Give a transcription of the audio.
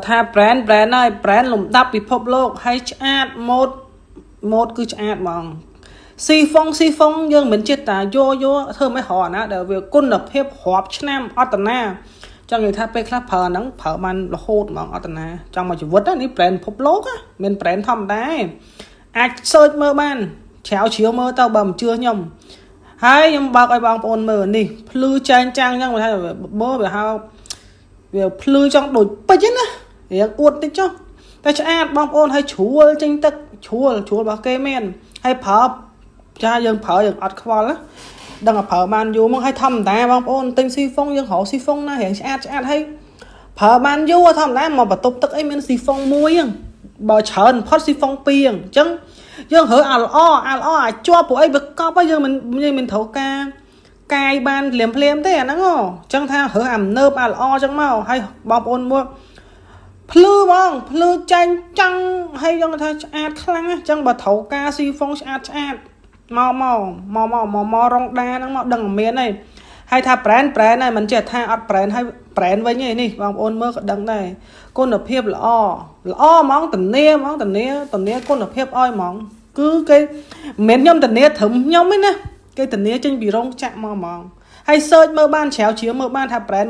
ថា brand brand ហើយ brand លំដាប់ពិភពលោកហើយឆ្អាតម៉ូតម៉ូតគឺឆ្អាតហ្មងស៊ីហ្វុងស៊ីហ្វុងយើងមិនចេះតាយកយកធ្វើមិនរកអាណាដែលវាគុណភាពរាប់ឆ្នាំអត់តាណាចង់និយាយថាពេលខ្លះប្រើអាហ្នឹងប្រើបានរហូតហ្មងអត់តាណាចង់មកជីវិតណានេះ brand ពិភពលោកណាមិន brand ធម្មតាទេអាច search មើលបានជ្រាវជ្រាវមើលទៅបើមិនជឿខ្ញុំហើយខ្ញុំបើកឲ្យបងប្អូនមើលនេះភ្លឺចែងចាំងអញ្ចឹងបើថាបើវាហៅវាភ្លឺចង់ដូចពេជ្រណារៀងអួតតិចចុះតែឆ្អាតបងប្អូនហើយជ្រួលចេញទឹកជ្រួលជ្រួលរបស់គេមែនហើយប្រើចាយើងប្រើយើងអត់ខ្វល់ណាដឹងតែប្រើបានយូរមកហើយធម្មតាបងប្អូនទិញស៊ីហ្វុងយើងរកស៊ីហ្វុងណារៀងឆ្អាតឆ្អាតហើយប្រើបានយូរធម្មតាមកបន្ទប់ទឹកអីមានស៊ីហ្វុងមួយហ្នឹងបើច្រើនផុតស៊ីហ្វុងពីរអញ្ចឹងយើងរើអាល្អអាល្អអាចប់ព្រោះអីវាកប់ហើយយើងមិនត្រូវការកាយបានភ្លាមភ្លាមទេអាហ្នឹងហ៎អញ្ចឹងថារើអានើបអាល្អអញ្ចឹងមកហើយបងប្អូនមួយភ្លឺហ្មងភ្លឺចាញ់ចាំងហើយយើងថាឆ្អាតខ្លាំងអញ្ចឹងបើត្រូវការស៊ីហ្វុងឆ្អាតឆ្អាតមកមកមកមកមកមករងដាហ្នឹងមកដឹងមានហើយហើយថា brand brand ហើយមិនចេះថាអត់ brand ហើយ brand វិញទេនេះបងប្អូនមើលក៏ដឹងដែរគុណភាពល្អល្អហ្មងធានាហ្មងធានាធានាគុណភាពឲ្យហ្មងគឺគេមិនមែនខ្ញុំធានាត្រឹមខ្ញុំទេណាគេធានាចេញពីរោងចក្រមកហ្មងហើយ search មើលបានជ្រាវជ្រាវមើលបានថា brand